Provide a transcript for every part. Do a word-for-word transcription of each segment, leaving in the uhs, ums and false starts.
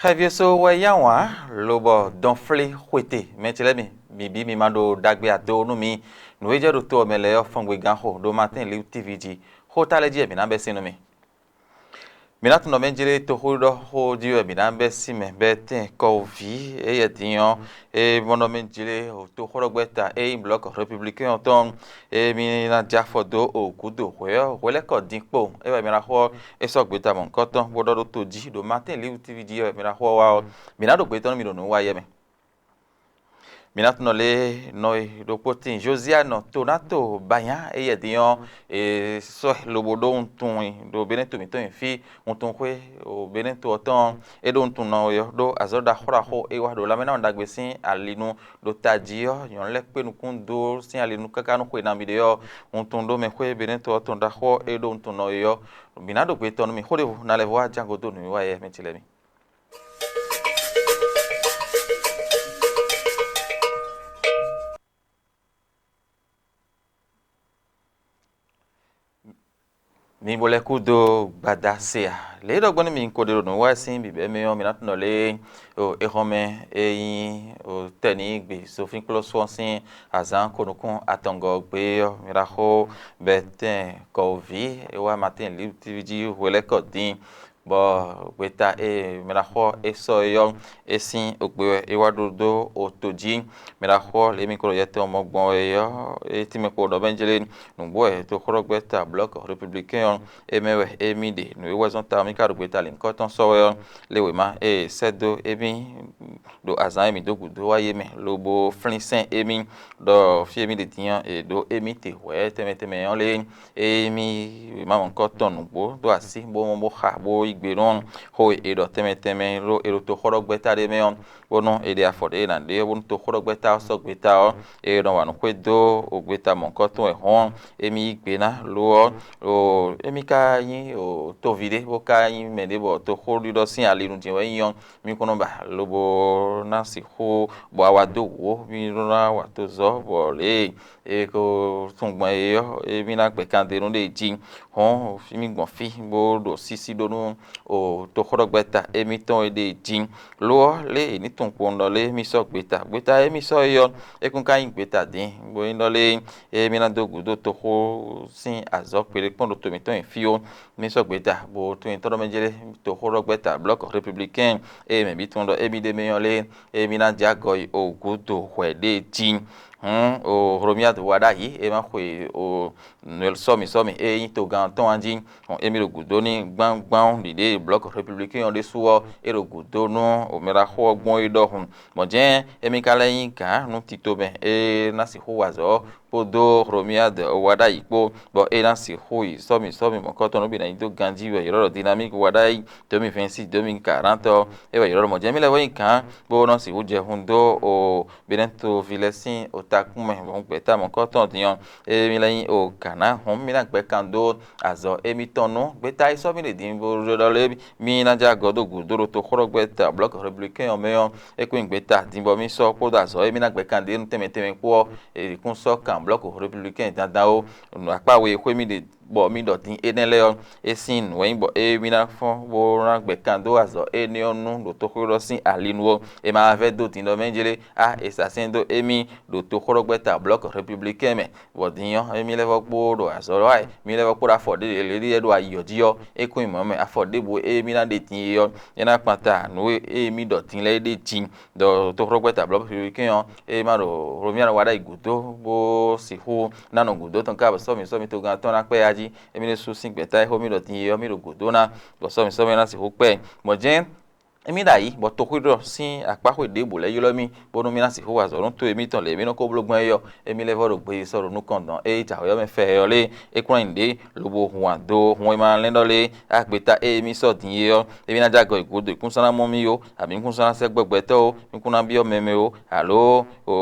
Xɛví ɔ́ só wɛ yá wǎn, lobɔ dɔnflí xwete mɛ ce lɛ́ɛ mi, mi bǐ mi ma ɖo ɖagbe ado nú mi. Nǔ e jɛ ɖo to ɔ́ mɛ lɛ́ɛ ɔ́ fɔ́n gbe gán xo ɖo Martin Liu T V jí. Xó ta lɛ́ɛ jí wɛ mǐ ná bɛ́ sín nú mi. Mǐ ná tunwun ɖɔ mɛ jlé toxóɖɔxó jí wɛ mǐ ná bɛ́ sín mɛ bɛ́ tɛ́n kɔví éyɛ́ din ɔ́, é mɔ ɖɔ mɛ jlé toxóɖɔgbɛ́ta e nyí blɔ̌k républicain ɔ́ tɔn, é mí ná jɛ afɔ dó o gǔdo hwɛ ɔ́ hwɛ lɛ́ kɔ din kpo é wɛ mǐ ná xɔ é sɔ́ gbeta mɔ̌hunkɔtɔn bó ɖɔ ɖó to jí ɖo Martin Liu T V jí wɛ mǐ ná xɔ wá ɔ́, mǐ ná ɖo gbetɔ́ nú mi ɖo nǔ wa yɛ mɛ. Mǐ ná tunɔ lě nɔ e ɖokpó tíin Josiane Tonato Banya éyɛ́ din ɔ́, è sɔ́ lobo ɖó wuntun i ɖo Benɛ́to mǐtɔn nyi fí, wuntun xwé ɖo Benɛ́to ɔ́ tɔn ɔ́, é ɖó wuntun nɔ e ɔ́ ɖó azɔ̌ ɖaxó ɖaxó e wá ɖo lanmɛ ná ɖagbe sín ali nu ɖo tají ɔ́, nyɔ̌nu lɛ́ɛ kpé nukún dó sín ali nu káká nú xwe nabí ɖé ɔ́, wuntun ɖó mɛ xwé Benɛ́to ɔ́ tɔn ɖaxó ɔ́, é ɖó wuntun nɔ e ɔ́. Mǐ ná ɖo gbe tɔn nú mì xó ɖěvo ná lɛ́ vɔ wá ján gǒ dó nǔwiwa yɛ mɛ ce lɛ́ɛ mì. Mi bo lɛ́ kú dó gbada se a? Lě e ɖɔ gbɔn nú mi ko ɖe ɖo nǔ wa sín bǐbɛ́ mɛ ɔ́, mi ná tunɔ lé o exɔmɛ e nyí o tɛ́nǐgbe Zofínkplɔ́sú ɔ́ sín azǎn ko nukún atɔngɔ́ gbe ɔ́, mi ná xo bɛtɛ́n kɔví e wá Matín Litíví jí hwelɛ́kɔ dín. Bɔ gbeta e mɛ ná xɔ é sɔ́ é ɔ́, é sín ogbe wɛ é wá ɖó dó oto jí. Mɛ ná xɔ lě mi ko ɖo yɛtɛn mɔ gbɔn é ɔ́, é tínmɛ kpo ɖɔ mɛ jlé nǔgbó wɛ toxóɖɔgbɛ́ta blɔ̌k républicain ɔ́, é mɛ wɛ émí ɖe. Nǔ e wɛ zɔ́n ta ɔ́, mí ka ɖo gbeta lǐnkɔ́ tɔn sɔ́ wɛ ɔ́, lě wěma e sɛ́ dó émí ɖo azǎn e mǐ dó gǔdo wá yé mɛ, lobo flín sɛ́n émí ɖɔ fí e mí ɖe din ɔ́, è ɖǒ émí te hwɛ̌ tɛnmɛ tɛnmɛ ɔ́ lé. Ée mì ma mɔ kɔ́ tɔn nǔgbó dó así bó mɔ bó xa bó yí gbe nú xó e è ɖɔ tɛnmɛ tɛnmɛ ɖó è ɖo toxóɖɔgbɛ́ta ɖé mɛ ɔ́, bónú è ɖe afɔ ɖě è nǎ ɖe ɔ́ bónú toxóɖɔgbɛ́ta ɔ́ sɔ́ gbeta ɔ́, è nɔ wa nǔ xwedó gbeta mɔ̌hunkɔtɔn wɛ hɔn émí yí gbe ná. Lo ɔ́, ɖo émí ka nyí toví ɖé bó ka nyí mɛ ɖé bɔ toxóɖiɖɔ sín ali nu din wɛ é nyí ɔ́, mì kún nɔ ba lobo ná sixú bɔ a wa dó wǔ ó, mì nɔ ná wa dó zɔ bɔ lě e è ko tunwun gbɔn é ɔ́, émí ná gbɛ kan d'é nú ɖě jí. Hɔn fí mì gbɔn fí bó ɖo sísí ɖó nú toxóɖɔgbɛ́ta émítɔn e ɖe jí. Lo ɔ́, lě e è ní tunwun kpowun ɖɔ lé mì sɔ́ gbeta. Gbeta e mì sɔ́ é ɔ́, é kún ka nyí gbeta din, bó nyí ɖɔ lé émí ná dó gǔdo toxó sín azɔ̌ kpeɖé kpɔ́n ɖo to mǐtɔn nyi fí ó. Mì sɔ́ gbeta, bó tunwun nyitɔ́ ɖɔ mɛ jlé toxóɖɔgbɛ́ta blɔ̌k républicain e mɛ bǐ tunwun ɖɔ émí ɖ'é mɛ ɔ́ lé, émí ná jɛ agɔ yi o gǔdo hwɛ ɖé jí. Hǔn o Hlomyád wa ɖ'ayǐ, é ma xwe o sɔ́mi sɔ́mi e nyí togán tɔn ɔ́ jí. Hɔn émí ɖo gǔdo n'i gbángbán ɖiɖě blɔ̌k républicain ɔ́ ɖésú ɔ́, é ɖo gǔdo nú o mɛ ɖaxó ɔ́ gbɔn é ɖɔhun. Mɔ̌ jɛ́n émí ka lɛ́ nyí gǎn nú tito mɛ e ná sixú wa azɔ̌ ɔ́ kpódó Hlomyád wa ɖ'ayǐ kpó, bɔ é ná sixú yi sɔ́mi sɔ́mi mɔ̌kɔtɔn nú bǐ ná nyí dó ganjí wɛ ylɔ́ ɖɔ dynamique wa ɖ'ayǐ deux mille vingt-six deux mille quarante ɔ́, é wɛ ylɔ́ ɖɔ mɔ̌ jɛ́n mì lɛ́ vɔ nyí gǎn bó nɔ sixú jɛ hun dó o Benɛ́toví lɛ́ɛ sín o takún mɛ, bɔ un gbɛ̌ta mɔ̌kɔtɔn din ɔ́, émí lɛ́ nyí o gǎn ná hɔn mì ná gbɛ́ kan dó azɔ̌ émítɔn nú. Gbeta e sɔ́ mì ɖe din bó ɖɔ lé mì ná jɛ agɔ dó gǔdo ɖo toxóɖɔgbɛ́ta blɔ̌k républicain ɔ́ mɛ ɔ́, é kún nyí gbeta din bɔ mì sɔ́ kpódó azɔ̌ e mì ná gbɛ́ kan ɖe nú tɛnmɛ tɛnmɛ kpó ɔ́, è kún sɔ́ kan blɔ̌k républicain dandan ó. Akpá we e xwé mì ɖe bɔ mì ɖɔ din énɛ́ lɛ́ɛ ɔ́, é sín nǔ wɛ nyí bɔ é mì ná fɔ́n bó ná gbɛ́ kan dó azɔ̌ énɛ́ ɔ́ nú ɖo toxóɖɔ sín ali nu ɔ́, è ma vɛ́ dó din ɖɔ mɛ jlé á è sa sɛ́n dó émí ɖo toxóɖɔgbɛ́ta blɔ̌k républicain mɛ, bɔ din ɔ́, émí lɛ́ vɔ kpó ɖo azɔ̌ wa wɛ, mí lɛ́ vɔ kpó ɖo afɔ ɖé lě ɖé ɖo ayǐ ɔ́ jí ɔ́, é kún nyí mɔ̌ mɛ afɔ ɖěbǔ e mì ná ɖe din é ɔ́, é ná kpan ta nǔ e mì ɖɔ din lɛ́ɛ é ɖe jí. Ɖɔ toxóɖɔgbɛ́ta blɔ̌k républicain ɔ́, é ma ɖo Hlomyád wa ɖ'ayǐ gǔdo bó sixú ná nɔ gǔdo tɔn ká bɔ sɔ́mi sɔ́mi togán tɔn ná kpɛ́ ya jí. Émí ɖésú sín gbɛ̌ta e xó mì ɖɔ din é ɔ́, mì ɖo gǔdo ná, bɔ sɔ́mi sɔ́mi ná sixú kpɛ́. Bɔ jɛ́n émí ɖo ayǐ, bɔ toxóɖɔ sín akpáxwé ɖěbǔ lɛ́ ylɔ́ mì, bónú mì ná sixú wa azɔ̌ nú to e mítɔn lě e mì nɔ ko bló gbɔn é ɔ́, émí lɛ́ vɔ ɖo gbeyísɔ ɖo nukɔn dɔn e jǎwe ɔ́ mɛ fɛ ɔ́ lé. É kún nyí nǔɖé lobo hun ado hun e ma lɛ́n ɖɔ lé, agbeta e émí sɔ́ din é ɔ́, émí ná jɛ agɔ yi gǔdo, kún sɔ́ ná mɔ mì ó, abǐ kún sɔ́ ná sɛ́ gbɛ́ gbɛtɔ́ ó, mì kún ná byɔ́ mɛ mɛ ó, alo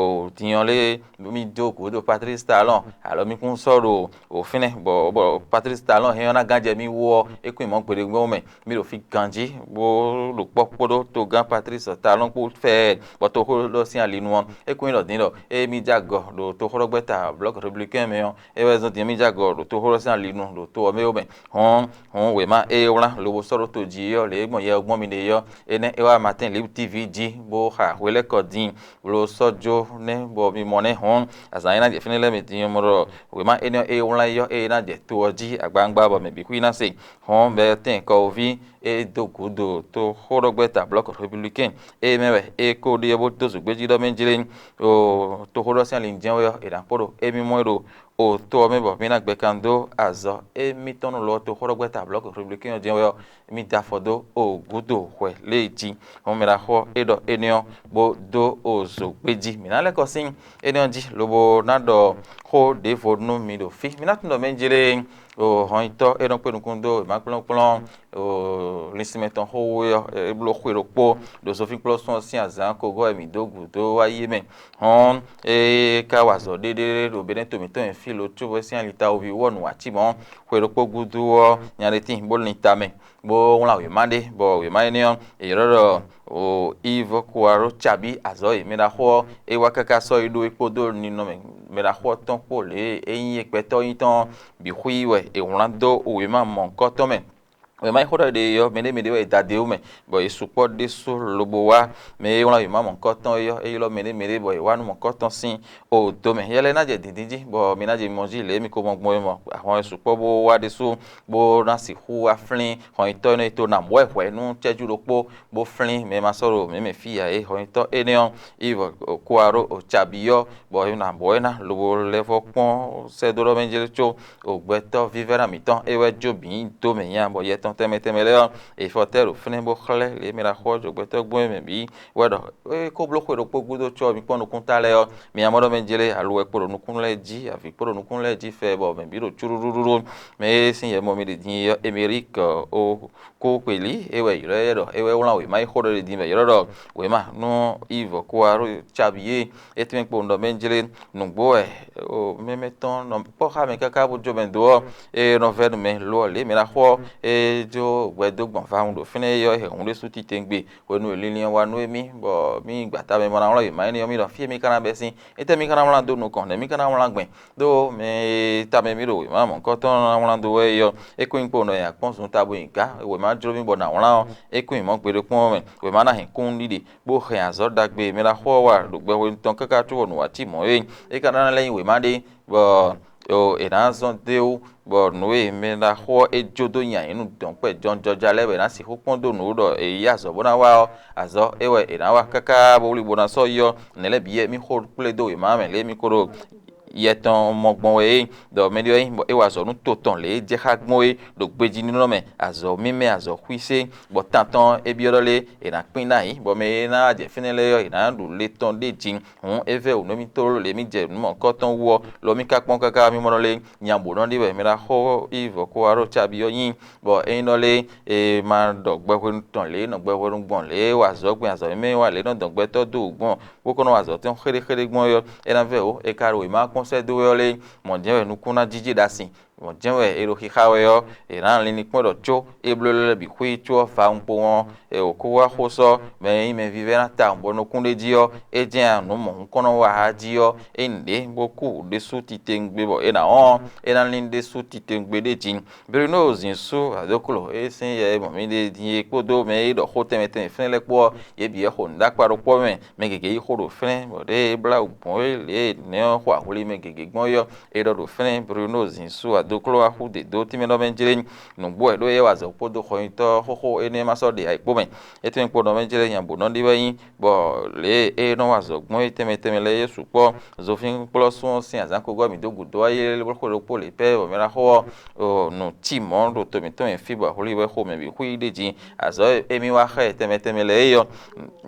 din ɔ́ lé mì dó gǔdo Patrice Talon, alo mì kún sɔ́ ɖo o fínɛ́ bɔ bɔ Patrice Talon hɛn ɔ́ ná gán jɛ mì wú ɔ́, é kún nyí mɔ̌ gbeɖé gbɔn mɛ. Mì ɖo fí ganjí bó ɖo kpɔ́ kpódó togán Patrice Talon kpó fɛ́ɛ bɔ toxóɖɔ sín ali nu ɔ́, é kún nyí ɖɔ din ɖɔ ée mì jɛ agɔ ɖo toxóɖɔgbɛ́ta Bloc Républicain mɛ ɔ́, é wɛ zɔ́n din mì jɛ agɔ ɖo toxóɖɔ sín ali nu ɖo to ɔ́ mɛ ó mɛ. Hɔn hɔn wěma e wlán lobo sɔ́ ɖó to jí ɔ́, lě e gbɔn yɛ ɔ́ gbɔn mi ɖe ɔ́, énɛ́ é wá Martin Libre T V jí bó xa hwelɛ́kɔ din lo sɔ́ jó nɛ́ bɔ mi mɔ nɛ́ hɔn azǎn e ná jɛ fínɛ́ lɛ́ɛ mɛ din ɔ́ mɔ ɖɔ wěma énɛ́ ɔ́ e wlán yi ɔ́, ée ná jɛ to ɔ́ jí agbawungba bɔ mɛ bǐ xwí ná se. Hɔn bɛ́ tɛ́n kɔwóví e dó gǔdo toxóɖɔgbɛ́ta Bloc Républicain e mɛ wɛ é ko ɖe ɔ́ bó dó zǒgbéjí ɖɔ mɛ jlé ɖo toxóɖɔ sín ali jɛ́n wɛ ɔ́, è nǎ kpo ɖo émí mɔ ɛ ɖo o to ɔ́ mɛ bɔ mì ná gbɛ kan dó azɔ̌ émítɔn nú lɔ toxóɖɔgbɛ́ta Bloc Républicain ɔ́ jɛ́n wɛ ɔ́, mì dó afɔ dó o gǔdo hwɛ lě jí. Hɔn mɛ ɖaxó ɔ́ é ɖɔ énɛ́ ɔ́ bó dó o zǒgbéjí. Mǐ ná lɛ́ kɔ sín énɛ́ ɔ́ jí lobo ná ɖɔ xó ɖěvo nú mi ɖo fí. Mi ná tunwun ɖɔ mɛ jlé o hɔnyitɔ́ e nɔ kpé nukún dó wěmakplɔ́nkplɔ́n o linsinmɛ tɔn xówó ɔ́, é bló xwe ɖokpó ɖo zɔfínkplɔ́sún ɔ́ sín azǎn kogɔ́ e mǐ dó gǔdo wá yi é mɛ. Hɔn é ka wa azɔ̌ ɖéɖé ɖo Benɛ́to mǐtɔn e fí lo có sín alita wovǐwɔ́ nǔ ǎ cí mɔ̌. Xwe ɖokpó gúdo ɔ́, nya ɖé tíin bó lin ta mɛ, bó wlán wěma ɖé, bɔ wěma énɛ́ ɔ́, è ylɔ́ ɖɔ o Yves Kouaro Tchabi azɔ̌ e mɛ ɖaxó ɔ́, é wá káká sɔ́ yi ɖó é kpódó ninɔmɛ mɛ ɖaxó ɔ́ tɔn kpó lě e é nyí é gbɛtɔ́ nyí tɔn ɔ́ bǐ xwí wɛ è wlán dó wěma mɔ̌hunkɔtɔn mɛ. Wěma e xó ɖɔ ɖe ɔ́, mɛɖé mɛɖé wɛ è da d'é wú mɛ, bɔ yě sukpɔ́ ɖésú lobo wá. Mɛ e wlán wěma mɔ̌hunkɔtɔn é ɔ́, é ylɔ́ mɛɖé mɛɖé bɔ è wá nú mɔ̌hunkɔtɔn sín o do mɛ. Yɛ lɛ́ɛ ná jɛ dǐndín jí, bɔ mi ná jɛ mimɔ jí lě e mi ko mɔ gbɔn é mɔ. Ahwan e sukpɔ́ bó wá ɖésú, bó ná sixú wá flín hɔnyitɔ́ énɛ́ e to nǎ bɔ wɛ hwɛ̌ nú cɛ́jú ɖokpó, bó flín mɛ e ma sɔ́ ɖo mǐ mɛ fí ǎ é. Hɔnyitɔ́ énɛ́ ɔ́, Yves Kouaro Tchabi ɔ́, bɔ è nǎ bɔ é ná lobo lɛ́ vɔ́ kpɔ́n sɛ́dó ɖɔ mɛ jlé có o gbɛtɔ́ vívɛ́ná mǐtɔn é wɛ jó bǐ nyi dó mɛ nya, bɔ yɛ tɔn tɛnmɛ tɛnmɛ lɛ́ɛ ɔ́, è fɔ tɛ́ ɖo fínɛ́ bó xlɛ́ lě e mɛ ɖaxó ɔ́ jó gbɛtɔ́ gbɔn é mɛ bǐ wɛ ɖɔ é kó bló xwe ɖokpó gúdo có mi kpɔ́n nukúnta lɛ́ɛ ɔ́, mi nya mɔ ɖɔ mɛ jlé aluwɛ kpo ɖo nukún lɛ́ɛ jí, avǐ kpo ɖo nukún lɛ́ɛ jí fɛ bɔ mɛ bǐ ɖo cúɖúɖúɖú. Mɛ e sín yɛ mɔ mi ɖe din é ɔ́, Émeric o kó kpeli é wɛ ylɔ́ ɛ ɖɔ é wɛ wlán wěma e xó ɖɔ ɖe din bɔ ylɔ́ ɖɔ wěma nú Yves Kouaro Tchabi é. É tɛ́nmɛ kpo un ɖɔ mɛ jlé nǔgbó wɛ o mɛmɛ tɔn nɔ kpɔ́ xá mɛ káká bó jó mɛ dó ɔ́, é nɔ vɛ́ nú mɛ lo ɔ́ lě mɛ ná xɔ é jó hwɛ dó gbɔn vawun ɖo fínɛ́ é ɔ́, é hɛn hǔn ɖésú titewungbe hwenu e linlin ɔ́ wá nú émí, bɔ mí gbata mɛ bɔ ná wlán wěma énɛ́ ɔ́, mí ɖɔ fí e mí ka ná bɛ́ sín, étɛ́ mí ka ná wlán dó nukɔn, nɛ̌ mí ka ná wlán gbɛn? Đó mɛ e tamɛ mì ɖo wěma mɔ̌hunkɔtɔn ná wlán dó wɛ é ɔ́, é kún nyí kpo nɔ nyi akpɔ́nzun ta bó nyi gǎ, wěma jló mì bɔ nǎ wlán ɔ́, é kún nyi mɔ̌ gbe ɖokpɔ́n mɛ. Wěma ná hɛn kúnnuɖiɖe, bó hɛn azɔ̌ ɖagbe e mɛ ná xɔ wá ɖo gbɛhwenu tɔn káká có bɔ nǔ wá cí mɔ̌ é. É ka ná lɛ́ nyí wěma ɖé, bɔ è nǎ zɔ́n d'é wú, bɔ nǔ e mɛ ná xɔ ɔ́ é jó dó nyi ayǐ nú dɔ̌nkpɛ jɔnjɔja lɛ́ɛ wɛ è nǎ sixú kpɔ́n dó nǔ ɖɔ è yí azɔ̌ bó ná wá ɔ́, azɔ̌ é wɛ è nǎ wa káká bó wlí bó ná sɔ́ yi ɔ́, nɛ̌ lɛ́ɛ bǐ wɛ mì xo kplé dó wěma mɛ lě e mì ko ɖo yɛ tɔn mɔ gbɔn wɛ é, ɖɔ mɛɖé ɔ́ nyí bɔ é wa azɔ̌ nú to tɔn lě e jɛ xá gbɔn é ɖo gbejí nínɔ́ mɛ, azɔ̌ mímɛ́, azɔ̌ xwísé, bɔ tan tɔn é byɔ́ ɖɔ lé è nǎ kpín ná yǐ, bɔ mɛ e ná jɛ fínɛ́ lɛ́ɛ ɔ́, è nǎ ɖu le tɔn ɖé jí. Hǔn é vɛ́ wǔ nú mì tlóló lě mì jɛ nǔ mɔ̌hunkɔtɔn wú ɔ́, lo mì ka kpɔ́n káká mì mɔ ɖɔ lé nya bǒ nɔ ɖi wɛ mɛ ná xo yí vɔ̌ kó wá ɖo cábi ɔ́ nyi, bɔ ényí ɖɔ lé è ma ɖɔ gbɛhwenu tɔn lě e nɔ gbɛhwenu gbɔn lě e wa azɔ̌ gbɛn azɔ̌ mímɛ́ wa lě e nɔ dɔn gbɛtɔ́ dó wǔ gbɔn bó ko nɔ wa azɔ̌ tɔn xéɖéxéɖé gbɔn é ɔ́, é ná vɛ́ wǒ, è ka ɖo wěma kpɔ́n sɛ́ dó wɛ ɔ́ lé, mɔ̌ jɛ́n wɛ nukún ná jínjɔ́n ɖo asi, mɔ̌ jɛ́n wɛ è ɖo xixa wɛ ɔ́, è nǎ linlin kpɔ́n ɖɔ có é bló lɛ́ bǐ xwí có ɔ́, vawun kpowun ɔ́, è wǒ kó wá xó sɔ́ mɛ e nyí mɛvívɛ́ná tawun bɔ nukún ɖé jí ɔ́, é jɛ́n nǔ mɔ̌hunkɔ́nɔ wa jí ɔ́, é nǔɖé bó kú ɖésú titewungbe bɔ è nǎ wɔn ɔ́, é ná lín ɖésú titewungbe ɖé jí. Bruno Zinsú Adóklo, é sín yɛ e mɔ mì ɖe din é kpódó mɛ e ɖɔ xó tɛnmɛ tɛnmɛ fínɛ́ lɛ́ɛ kpó ɔ́, yě bǐ wɛ xo nǔɖaxó ɖokpó mɛ. Mɛ gěgé yi xó ɖo fínɛ́, bɔ ɖěe é blá wǔ gbɔn é lě e nɛ̌ ɔ́ xo ahwli mɛ gěgé gbɔn é ɔ́, é ɖɔ ɖo fínɛ́ Bruno Zinsú Adóklo wá xú dě dó tínmɛ nɔ mɛ jlé nǔgbó wɛ ɖó é wa azɔ̌ kpódó xɔnyitɔ́ xóxó énɛ́ ma sɔ́ ɖe ayǐ kpo mɛ. É tɛ́nmɛ kpo nɔ mɛ jlé nya bǒ nɔ ɖi wɛ nyí, bɔ lě e é nɔ wa azɔ̌ gbɔn é tɛnmɛ tɛnmɛ lɛ́ɛ é sukpɔ́. Zofínkplɔ́sún ɔ́ sín azǎn kogɔ́ mǐ dó gǔdo wá yi lé xwe ɖokpó lě pɛ́ bɔ mɛ ná xo ɔ́, nǔ cí mɔ̌ ɖo to mǐtɔn e fí bɔ hwlí wɛ xomɛ bǐ xwí ɖ'é jí. Azɔ̌ e émí wá xá ɛ tɛnmɛ tɛnmɛ lɛ́ɛ é ɔ́,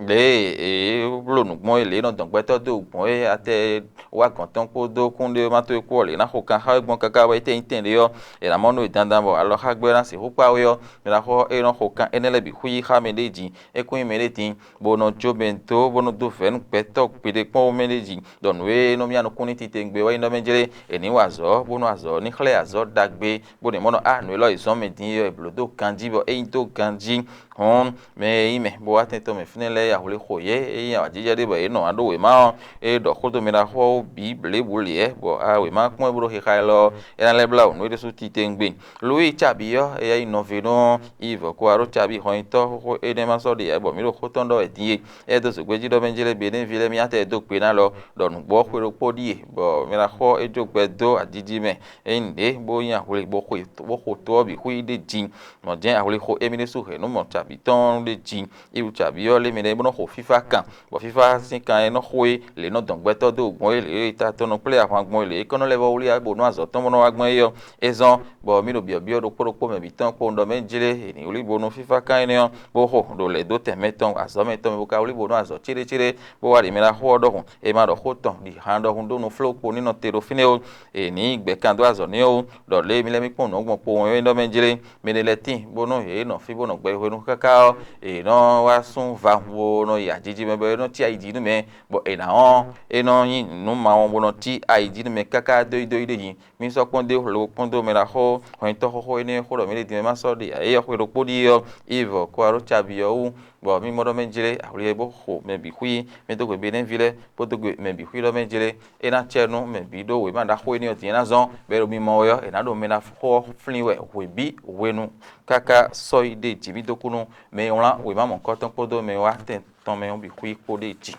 lě e é bló nǔ gbɔn é, lě e nɔ dɔn gbɛtɔ́ dó wǔ gbɔn é, atɛ wá gɔ̌n tɔn kpódó kúnɖéwémátɔ́ e kpó ɔ́, lě ná xo kan xá wɛ gbɔn káká wɛ é tɛ́ nyí tɛn ɖé ɔ́, è nǎ mɔ nú we dandan bɔ alɔxágbɛ́ ná sixú kpá we ɔ́, mɛ ná xɔ é nɔ xo kan énɛ́ lɛ́ɛ bǐ xwí xá mɛ ɖé jí. É kún nyí mɛ ɖé din, bó nɔ jó mɛ dó, bó nɔ dó vɛ̌ nú gbɛtɔ́ gbeɖé kpɔ́n mɛ ɖé jí, ɖɔ nǔ e nɔ myá nukún n'i titewungbe wɛ nyí ɖɔ mɛ jlé è nǐ wa azɔ̌, bónú azɔ̌ ní xlɛ́ azɔ̌ ɖagbe, bó nǐ mɔ nɔ á nǔ élɔ́ e zɔ́n mɛ din é ɔ́, è blǒ dó ganjí, bɔ é nyí dó ganjí. Hɔn mɛ e nyí mɛ bó wá tɛn tɔn mɛ fínɛ́ lɛ́ɛ ya hwlí xo yě, é nyí awǎjijɛ ɖé bɔ yě nɔ wá ɖó wěma ɔ́, é ɖɔ xó dó mɛ ɖaxó ɔ́ wú bǐ blěbǔ lě, bɔ a wěma kpɔ́n ɛ bó ɖo xixa élɔ́ ɔ́, é ná lɛ́ blá wǔ nú é ɖésú titewungbe. Lowíi Cabi ɔ́, éyɛ́ nyí nɔví nú Ivɔ̌ kó wá ɖó Cabi hɔnnyitɔ́ xóxó énɛ́ ma sɔ́ ɖe ǎ, bɔ mǐ ɖo xó tɔn ɖɔ wɛ din e. É dó zǒgbéjí ɖɔ mɛ jlé Benɛ́ví lɛ́ɛ mì atɛ dó gbe ná lɔ, ɖɔ nǔgbó ɔ́ xwe ɖokpó ɖíe, bɔ mɛ ná xɔ é jó gbɛ dó ajiji mɛ. Ényí nǔɖé bó nyi ahwli bó xwe bó xo to ɔ́ bǐ xwí ɖé din. Mɔ̌ jɛ́n ahwli xo émí ɖésú hɛ̌nnu mɔ Cabi tɔn ɖé din. Iwu Cabi ɔ́ lé mɛ lɛ́ɛ bó nɔ́ xo fífá kan, bɔ fífá sín kan e nɔ xo é lě nɔ dɔn gbɛtɔ́ dó gbɔn é lě e ta tɔn nɔ kplé ahwan gbɔn é lě e kɔ́ nɔ lɛ́ vɔ wlí bónú azɔ̌ tɔn bó nɔ wá gbɔn é ɔ́, é zɔ́n, bɔ mì ɖo byɔ̌byɔ́ ɖokpó ɖokpó mɛ bǐ tɔn kpowun ɖɔ mɛ jlé è nǐ wlí bónú fífá kan énɛ́ ɔ́ bó xo ɖo lɛ̌ dó tɛn mɛtɔn azɔ̌ mɛtɔn mɛ bó ka wlí bónú azɔ̌ céɖécéɖé bó wá ɖě mɛ ná xo ɔ́ ɖɔhun. È ma ɖɔ xó tɔn ɖi han ɖɔhun ɖó nufló kpo ní nɔ te ɖo fínɛ́ ó. È nǐ gbɛ̌ kan dó azɔ̌ n'i ó, ɖɔ lě e mi lɛ́ mì kpɔ́n nǔ ɔ́ gbɔn kpowun é ɖɔ mɛ jlé. Mɛ ɖé lɛ́ɛ tíin bónú yě nɔ fí bó nɔ gbɛ hwenu káká ɔ́, è nɔ wá sún vahun bó nɔ yi ajiji mɛ bɔ é nɔ cí ayi jí nú mɛ, bɔ è nǎ ɔ́, é nɔ nyí nǔ mawɔn bó nɔ cí ayi jí nú mɛ káká dóyídóyí ɖé jí. Mì sɔ́ kpɔ́n dó lo kpɔ́n dó mɛ ɖaxó hɔnyitɔ́ xóxó énɛ́ e xó ɖɔ mǐ ɖe din mɛ ma sɔ́ ɖe ǎ é ɔ́ xwe ɖokpó ɖíe ɔ́, yi vɔ̌ kó wá ɖó cabi ɔ́ wú, bɔ mì mɔ ɖɔ mɛ jlé ahwli e bó xo mɛ bǐ xwí, mì dó gbe Benɛ́ví lɛ́ɛ, bó dó gbe mɛ bǐ xwí ɖɔ mɛ jlé. É ná cɛ nú mɛ bǐ ɖó wěma ɖaxó énɛ́ ɔ́ din é ná zɔ́n, bɔ é ɖo mimɔ wɛ ɔ́, è nǎ ɖo mɛ ná xó ɔ́ flín wɛ hwebǐ hwenu káká sɔ́ yi ɖe jǐ mì dó kú nú mɛ e wlán wěma mɔ̌hunkɔtɔn kpódó mɛ e wá tɛn tɔn mɛ ɔ́ bǐ xwí kpó ɖ'é jí.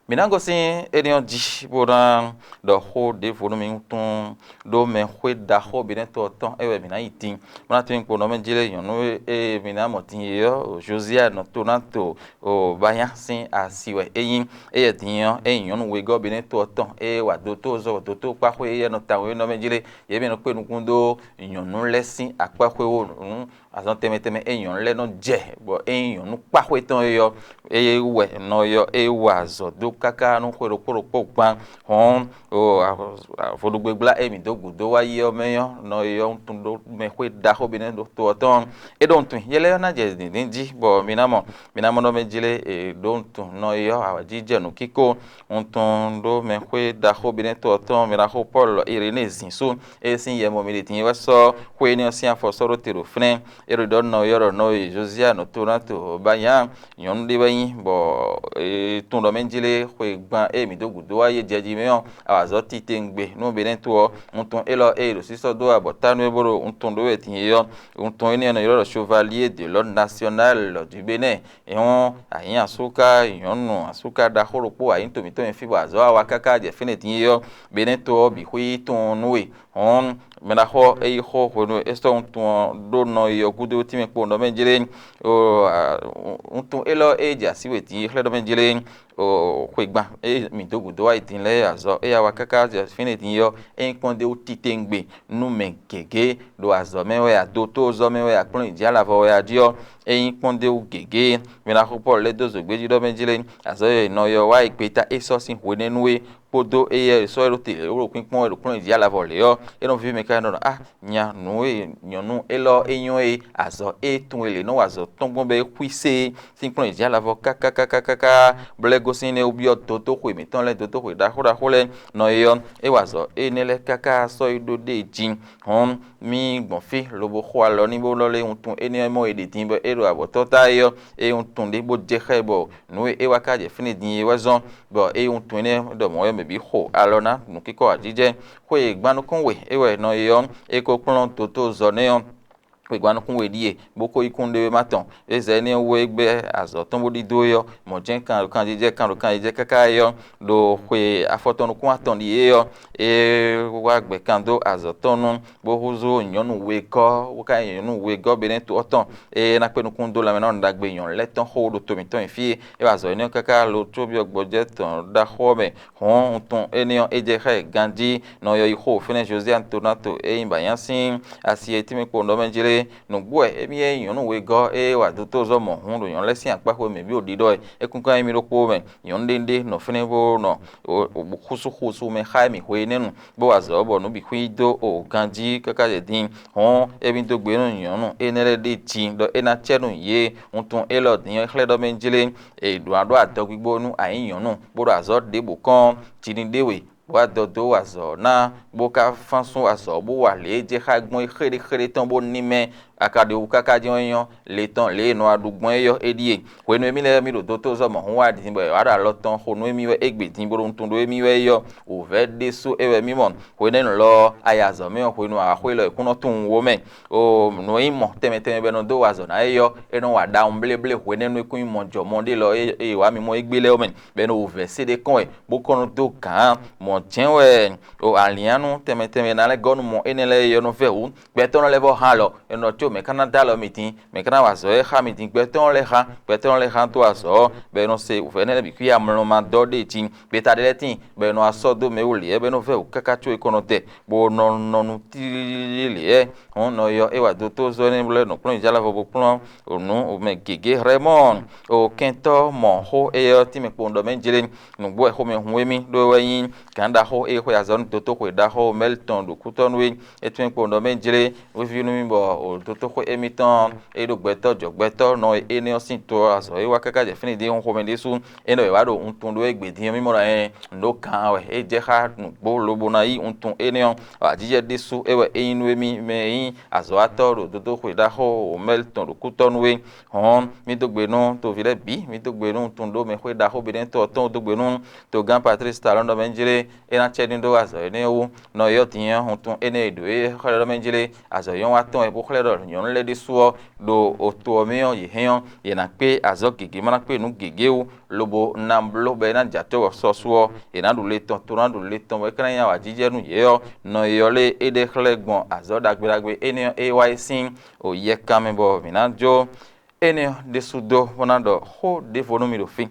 Mǐ ná gosín énɛ́ ɔ́ jí bó ná ɖɔ xó ɖěvo nú mi wuntun ɖó mɛxwé ɖaxó Benɛ́to ɔ́ tɔn é wɛ mǐ ná yi din, bó ná tín kpo nɔ mɛ jí lé nyɔ̌nu e mi ná mɔ din é ɔ́, Jozia nɔ to ná to banya sín asi wɛ é nyí. Éyɛ́ din ɔ́, é nyí nyɔ̌nu wegɔ́ Benɛ́to ɔ́ tɔn e wa dotózɔ́ dotókpáxwé éyɛ́ nɔ tawun é nɔ mɛ jí lé, yě mɛ nɔ kpé nukún dó nyɔ̌nu lɛ́ɛ sín akpáxwé wú nǔ azɔn tɛnmɛ tɛnmɛ e nyɔ̌nu lɛ́ɛ nɔ jɛ, bɔ ényí nyɔ̌nu kpáxwé tɔn é ɔ́, é wɛ nɔ ɔ́ é wa azɔ̌ dó káká nú xwe ɖokpó ɖokpó gban. Hɔn vodúgbégbla e mǐ dó gǔdo wá yi ɔ́ mɛ ɔ́, nɔ e ɔ́ wuntun ɖó mɛxwé ɖaxó Benɛ́to ɔ́ tɔn. É ɖó wuntun yɛ lɛ́ɛ ná jɛ dǐndín jí, bɔ mi ná mɔ mi ná mɔ nɔ mɛ jlé è ɖó wuntun nɔ e ɔ́ awǎjijɛ nǔkíko wuntun ɖó mɛxwé ɖaxó Benɛ́to ɔ́ tɔn, mɛ ɖaxó Pɔ́lu Irené zǐn sú. É sín yɛ mɔ mi ɖe din é wɛ sɔ́ xwé énɛ́ ɔ́ sín afɔ sɔ́ ɖó te ɖo fínɛ́. É ɖo ɖɔ nɔ ɔ́ ɖɔ nɔ e Jozia nɔ to ná to banya nyɔ̌nu ɖé wɛ nyí, bɔ è tunwun ɖɔ mɛ jlé xwe gban e mǐ dó gǔdo wá yi jɛ jí mɛ ɔ́, awǎzɔ́ titewungbe nú Benɛ́to ɔ́, wuntun élɔ́ e è ɖo sísɔ́ dó abɔ̌tánu é bó ɖo wuntun ɖó wɛ din é ɔ́, wuntun énɛ́ ɔ́ nɔ ylɔ́ ɖɔ Chevalier de l'ordre national du Bénin. Hɔn, anyǐ asúká nyɔ̌nu asúká ɖaxó ɖokpó anyǐ to mǐtɔn e fí bɔ azɔ̌ wa wá káká jɛ fínɛ́ din é ɔ́, Benɛ́to ɔ́ bǐ xwí tunwun nú we. Hɔn, mɛ ɖaxó e yi xó hwenu e é sɔ́ wuntun ɔ́ ɖó nɔ yi ɔ́ gúdo tínmɛ kpowun ɖɔ mɛ jlé wuntun élɔ́ e jɛ así we din é xlɛ́ ɖɔ mɛ jlé xwegban e mǐ dó gǔdo wá yi din lɛ́ɛ azɔ̌ e ya wá káká jɛ fínɛ́ din é ɔ́, é nyí kpɔ́n ɖé wú titewungbe nú mɛ gěgé ɖo azɔ̌ mɛ wɛ a, dotózɔ́ mɛ wɛ a, kplɔ́n yi jǐ alavɔ wɛ a jí ɔ́, é nyí kpɔ́n ɖé wú gěgé. Mɛ ɖaxó Pɔ́lu lɛ́ dó zǒgbéjí ɖɔ mɛ jlé azɔ̌ e nɔ yi ɔ́ wá yi gbeta é sɔ́ sín hwenɛ́nu é kpódó éyɛ́ e sɔ́ é ɖó te lě ɖo kpínkpɔ́n wɛ ɖo kplɔ́n yi jǐ alavɔ lě ɔ́, é nɔ víví mɛ ká nɔ ɖɔ á nya nǔ e nyɔ̌nu élɔ́ é nyɔ́ é, azɔ̌ é tunwun e lě nɔ́ wa azɔ̌ tɔn gbɔn bɔ é xwísé sín kplɔ́n yi jǐ alavɔ kákákákáká, bɔ é lɛ́ gosín énɛ́ wú byɔ́ dotóxwe mǐtɔn lɛ́ɛ, dotóxwe ɖaxó ɖaxó lɛ́ɛ nɔ é ɔ́, é wa azɔ̌ énɛ́ lɛ́ɛ káká sɔ́ yi ɖó ɖée jí. Hɔn mì gbɔn fí lobo xo alɔ n'i bó lɔ́ lé wuntun énɛ́ ɔ́ mɔ e ɖe din bɔ é ɖo avɔ̌tɔ́ ta é ɔ́, é wuntun ɖé bó jɛ xá ɛ bɔ nǔ e é wá ká jɛ fínɛ́ din é wɛ zɔ́n, bɔ é wuntun énɛ́ ɖɔ mɔ̌ wɛ mɛ bǐ xo alɔ ná nǔkíkɔ ajijɛ. Xwe e gban nukún we é wɛ nɔ e ɔ́, é ko kplɔ́n dotózɔ́ nɛ́ ɔ́, xwe gban nukún we ɖíe, bó ko yí kún ɖé wéma tɔn. É zɛ énɛ́ wú é gbɛ́ azɔ̌ tɔn bó ɖidó é ɔ́, mɔ̌ jɛ́n kan ɖo kanjijɛ kan ɖo kanjijɛ káká é ɔ́, ɖo xwe afɔtɔn nukún atɔn ɖíe ɔ́, é wá gbɛ kan dó azɔ̌ tɔn nú bó húzú nyɔ̌nu wegɔ́, bó ka nyí nyɔ̌nu wegɔ́ Benɛ́to ɔ́ tɔn, ée é ná kpé nukún dó lanmɛ ná nɔ ɖagbe nyɔ̌nu lɛ́ɛ tɔn xó ɖo to mǐtɔn nyi fí é wá azɔ̌ énɛ́ ɔ́ káká lo có byɔ́ gbɔjɛ́ tɔn ɖaxó ɔ́ mɛ. Hɔn wuntun énɛ́ ɔ́, é jɛ xá ɛ ganjí nɔ yɔ yi xó fɛ́nɛ́ Jozia Antonato e nyí bǎnyá sín asi e tínmɛ kpowun ɖɔ mɛ jlé Nǔgbó wɛ émí e nyí nyɔ̌nu wegɔ́ e wa dótózɔ́ mɔ̌hun ɖo nyɔ̌nu lɛ́ɛ sín akpá xwé mɛ bǐ ɖo ɖiɖɔ wɛ. É kún ka nyí mì ɖokpó mɛ. Nyɔ̌nu ɖé ɖé nɔ fínɛ́ bó nɔ xúsúxúsu mɛ xá émí hwe énɛ́ nu, bó wa azɔ̌ bɔ nǔ bǐ xwí dó o ganjí káká jɛ din. Hɔn émí dó gbe nú nyɔ̌nu énɛ́ lɛ́ɛ ɖ'é jí ɖɔ é ná cɛ nú yě. Wuntun élɔ́ din ɔ́, é xlɛ́ ɖɔ mɛ jlé è ɖǒ ná ɖó adɔgbígbó nú a nyǐ nyɔ̌nu, bó ɖo azɔ̌ ɖěbǔ kɔn, jǐ ní ɖe we, bó wá dɔ dó wa azɔ̌ ná, bó ka fán sún azɔ̌ bó wa lě e jɛ xá gbɔn é xéɖéxéɖé tɔn bó ní mɛ. A ka ɖe wú káká jɛ́n é nyɔ́, le tɔn lě e è nɔ wá ɖu gbɔn é ɔ́, é ɖíe. Hwenu e mì lɛ́ɛ mì ɖo dótózɔ́ mɔ̌hun wá din bɔ è wǎ ɖo alɔ tɔn xo nú émí wɛ égbé din bó ɖo wuntun ɖó émí wɛ é ɔ́, wǔvɛ́ ɖésú é wɛ mì mɔ. Hwenɛ́nu lɔ ɔ́, a yi azɔ̌ mɛ ɔ́, hwenu awǎxó élɔ́ è kún nɔ tunwun wó mɛ. Oo, nǔ e nyí mɔ tɛnmɛ tɛnmɛ bɔ è nɔ dó wa azɔ̌ ná é ɔ́, é nɔ wa ɖawun bléblé hwenɛ́nu e kún nyí mɔ jɔmɔ ɖé lɔ e è wǎ mi mɔ égbé lɛ́ɛ ɔ́ mɛ, bɔ è nɔ wǔvɛ́ sé ɖé kɔn wɛ, bó kɔn nɔ dó gǎn. Mɔ̌ jɛ́n wɛ o alǐannú tɛnmɛ tɛnmɛ ná lɛ́ gɔ́ nú mɔ énɛ́ lɛ́ɛ é ɔ́ nɔ vɛ́ wǔ. Gbɛtɔ́ nɔ lɛ́ vɔ hán alɔ, è nɔ có mɛ̌ ka ná dó alɔ mi din, mɛ̌ ka ná wa azɔ̌ e xá mi din? Gbɛtɔ́ nɔ lɛ́ hán, gbɛtɔ́ nɔ lɛ́ hán dó azɔ̌ ɔ́, bɔ è nɔ se wǔvɛ́ énɛ́ lɛ́ɛ bǐ xwí amlɔ ma dɔ́ ɖé jí. Gbeta ɖé lɛ́ɛ tíin, bɔ è nɔ wá sɔ́ dó mɛ wú lě ɔ́, bɔ é nɔ vɛ́ wǔ káká có é kɔn nɔ dɛ, bó nɔ nɔ nú tlílí lě ɔ́. Hɔn nɔ yɔ é wa dó tó zɔ́ énɛ́ lɛ́ɛ nɔ kplɔ́n jǎ lɛ́ɛ vɔ bó kplɔ́n o nǔ o mɛ gěgé Hlɛ́mɔ́ɔn. O kɛntɔ́ mɔ xó éyɛ́ ɔ́ tínmɛ kpowun ɖɔ mɛ jlé. Nǔgbó wɛ xomɛ hun émí ɖó wɛ nyí gǎn ɖaxó e xwe azɔ̌ nú dotóxwe ɖaxó Mɛ́li tɔn ɖo kútɔ́ nú é. É tún nyí kpowun ɖɔ mɛ jlé, hwíví nú mì bɔ dotóxwe émítɔn e ɖo gbɛtɔ́ jɔ gbɛtɔ́ nɔ énɛ́ ɔ́ sín to ɔ́ azɔ̌ e wá káká jɛ fínɛ́ ɖíe xomɛ ɖésú. É nɔ è wǎ ɖo wuntun ɖó égbé din ɔ́, mì mɔ ɖɔ ɛn nǔ ɖó gǎn wɛ. É jɛ xá nǔgbó lobo ná yí wuntun énɛ́ ɔ́, ajijɛ ɖésú é wɛ é nyí nú émí mɛ e nyí azɔ̌watɔ́ ɖo dotóxwe ɖaxó Mɛ́li tɔn ɖo kútɔ́ nú é. Hɔn mì dó gbe nú toví lɛ́ɛ bǐ, mì dó gbe nú wuntun ɖó mɛxwé ɖaxó Benɛ́tɔ́ ɔ́ tɔn dó gbe nú togán Patlísi Talɔ́n ɖɔ mɛ jlé é ná cɛ ní ɖó azɔ̌ énɛ́ wú. Nɔ yɔ́ din ɔ́, wuntun énɛ́ e ɖǒ é xlɛ́ ɖɔ mɛ jlé azɔ̌ nyɔ́watɔ́ wɛ bó xlɛ́ ɖɔ nyɔ̌nu lɛ́ɛ ɖésú ɔ́ ɖo oto ɔ́ mɛ ɔ́, yě hɛn ɔ́, yě ná kpé azɔ̌ gěgé ma ná kpé nǔ gěgé wú, lobo ná bló bɔ é ná jɛ acɔ́ sɔ́sú ɔ́, è nǎ ɖu le tɔn to ná ɖu le tɔn bɔ é ka ná nyí awǎjijɛ nú yě ɔ́, nɔ e ɔ́ lé é ɖe xlɛ́ gbɔn azɔ̌ ɖagbe ɖagbe énɛ́ ɔ́ é wá é sín o yɛkan mɛ bɔ mǐ ná jó énɛ́ ɔ́ ɖésú dó bó ná ɖɔ xó ɖěvo nú mì ɖo fí.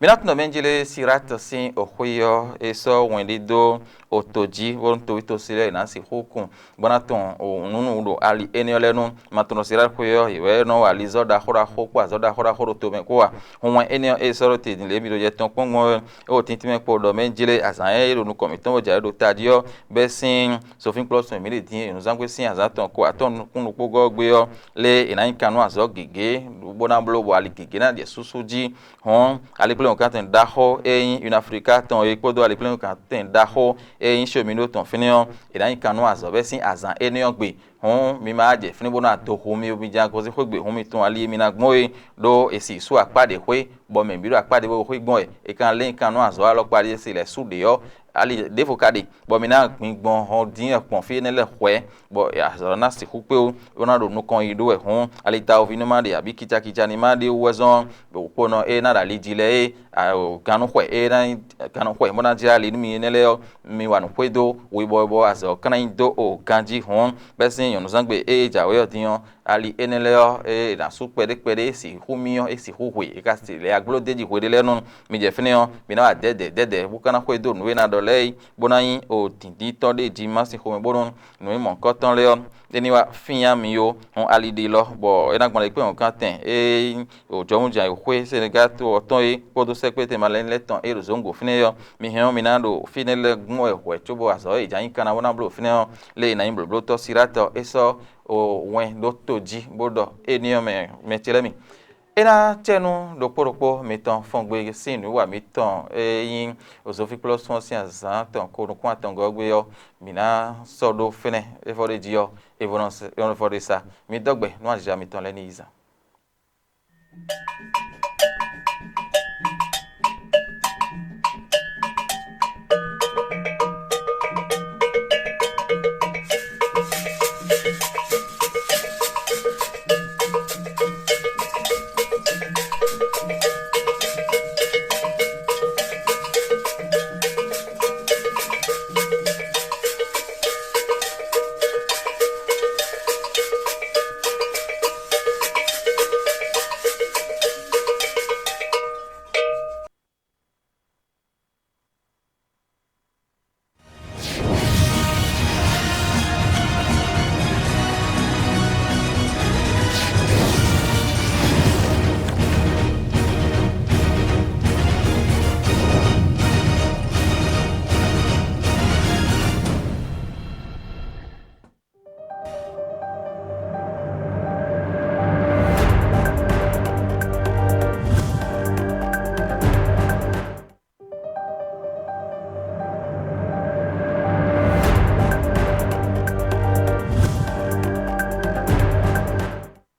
Mǐ ná tunwun ɖɔ mɛ jlé Siláti sín oxwé ɔ́, é sɔ́ wɛn ɖé dó oto jí bónú toví tosí lɛ́ɛ yě ná sixú kun bó ná tunwun nǔ ɖo ali énɛ́ ɔ́ lɛ́ɛ nu. Ma tunwun ɖɔ Siláti xwé ɔ́, yě wɛ nɔ wa alizɔ́ ɖaxó ɖaxó kpó azɔ̌ ɖaxó ɖaxó ɖo tomɛ kpó a? Hun wɛn énɛ́ ɔ́, é sɔ́ ɖó te din lě e mì ɖo jɛ tɔn kpɔ́n gbɔn wɛ, é ɖo tíntín mɛ kpo ɖɔ mɛ jlé azǎn e ɖo nukɔn mǐtɔn bó jɛ ayǐ ɖo tají ɔ́, bɛ́ sín sofínkplɔ́sun e mǐ ɖe din e nyɔ̌nuzángbe sín azǎn tɔn ko atɔ́ nukúnnú kpó gɔ́ ɔ́ gbé ɔ́, lé è nǎ nyi kan nú azɔ̌ gěgé, bó ná bló bɔ ali gěgé ná jɛ súsú jí. Hɔn, alikpléwúnkantɛn ɖaxó e nyí Unaflika tɔn é kpódó alikpléwúnkantɛn ɖaxó e nyí Xomino tɔn fínɛ́ ɔ́, è nǎ nyi kan nú azɔ̌ bɛ́ sín azǎn énɛ́ ɔ́ gbe. Hɔn, mi ma wá jɛ fínɛ́ bó ná do hu mi, mi jɛ agɔzixwé gbe hun mi tɔn ali e mi ná gbɔn é, ɖó è si sú akpá ɖě xwé, bɔ mɛ bǐ ɖo akpá ɖěvo xwé gbɔn wɛ. È ka lɛ́n nyi kan nú azɔ̌ alɔkpa ɖé e se lɛ̌ sú ɖě ɔ́, ali ɖěvo ka ɖe, bɔ mi ná gbin gbɔn hɔn dín wɛ kpɔn fí énɛ́ lɛ́ɛ hwɛ̌, bɔ azɔ̌ ná sixú kpé wú, bó ná ɖo nukɔn yi ɖó wɛ hǔn, ali tawuví ní ma ɖe abǐ kicakíca ní ma ɖe wú wɛ zɔ́n, ɖo kponɔ e ná ɖo ali jí lɛ́ɛ é, gannúxwɛ e ná nyí gannúxwɛ bó ná jlá ali nú mi énɛ́ lɛ́ɛ ɔ́, mi wa nǔ xwedó webɔwebɔ azɔ̌ ɔ́ ka ná nyí dó o ganjí hǔn, bɛ́ sín nyɔ̌nuzángbe e jǎwe ɔ́ din ɔ́, ali énɛ́ lɛ́ɛ ɔ́, e è nǎ sú kpɛɖé kpɛɖé e sixú mì ɔ́, é sixú hwe, è ka se lɛ̌ agló d'é jí hweɖé lɛ́ɛ nú mi jɛ fínɛ́ ɔ́, mi ná wa dɛ̌dɛ̌ dɛ̌dɛ̌ bó ka ná xwedó nǔ e è nǎ ɖɔ lɛ́ɛ é, bó ná nyí o dǐndíntɔ́ ɖé jí má sín xomɛ bónú nǔ e mɔ̌hunkɔtɔn lɛ́ɛ ɔ́, é ní wá fínyá mi ó. Hɔn ali ɖe lɔ, bɔ é ná gbɔn ɖe kpé hɔ̌nkántɛn e nyí jɔwúnjǎn e xwé Senegal to ɔ́ tɔn é kpódó sɛ́kpéte malɛnu lɛ́ɛ tɔn e ɖo zǒngǒ fínɛ́ é ɔ́, mi hɛn ɔ́, mi ná ɖo fínɛ́ lɛ́ɛ gún wɛ hwɛ̌ cóbɔ azɔ̌ e è jǎ nyi kanna bó ná bló fínɛ́ ɔ́, lě e è nǎ nyí blǒblótɔ́ Siláti ɔ́, é sɔ́ wɛn ɖó to jí bó ɖɔ éní ɔ́ mɛ mɛ ce lɛ́ɛ mi. É ná cɛ nú ɖokpó ɖokpó mitɔn fɔngbe sín nǔwiwa mitɔn e nyí Ozofíkplɔ́sún ɔ́ sín azǎn tɔn ko nukún atɔngɔ́ ɔ́ gbé ɔ́, mǐ ná sɔ́ ɖó fɛ́nɛ é vɔ ɖ'é jí ɔ́, é vɔ nɔ vɔ ɖ'é sa. Mi dɔ́ gbɛ nú azǐza mitɔn lɛ́ɛ ní yi zan.